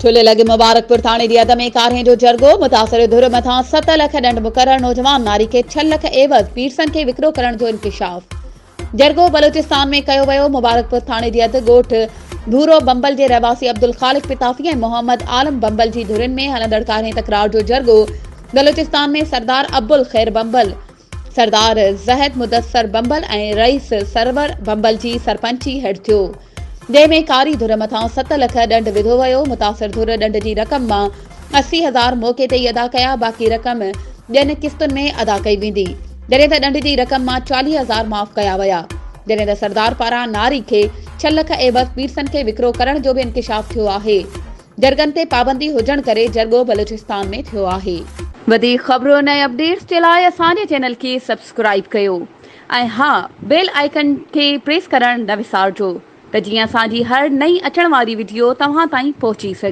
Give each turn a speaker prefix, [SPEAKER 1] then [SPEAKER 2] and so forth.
[SPEAKER 1] ٺلهه لڳ مبارڪپور ٿاڻي جي حد ۾ ڪارهين جو جرڳو، متاثر ڌر مٿان ست لک ڏنڊ مقرر، نوجوان ناري کي ڇهه لک عيوض پيرسن کي وڪرو ڪرڻ جو انڪشاف. جرڳو بلوچستان ۾ ڪيو ويو، مبارڪپور ٿاڻي جي حد ڳوٺ ڀورو بمبل جي رهواسي عبدالخالق پتافي ۽ محمد عالم بمبل جي ڌرين ۾ هلندڙ ڪارهين تڪرار جو جرڳو بلوچستان ۾ سردار ابوالخير بمبل، سردار زهد مدثر بمبل ۽ رئيس سرور بمبل جي سرپنچي هيٺ ٿيو، جنهن ۾ ڪاري ڌر مٿان ست لک ڏنڊ وڌو ويو، متاثر ڌر ڏنڊ جي رقم مان 80 هزار موقعي تي ئي ادا ڪيا، باقي رقم ٻين قسطن ۾ ادا ڪئي ويندي، جڏهن ته ڏنڊ جي رقم مان 40 هزار معاف ڪيا ويا، جڏهن ته سردار پاران ناري کي ڇهه لک عيوض پيرسن کي وڪرو ڪرڻ جو به انڪشاف ٿيو آهي. جرڳن تي پابندي هجڻ ڪري جرڳو بلوچستان ۾ ٿيو آهي. وڌيڪ خبرن ۽ اپڊيٽس جي لاء اسان جي چينل کي سبسڪرائيب ڪيو ۽ ها بيل آئيڪن کي پريس ڪرڻ نه وسارجو ته جيئن اسان جي هر نئين اچڻ واري وڊيو توهان تائين پهچي سگهي.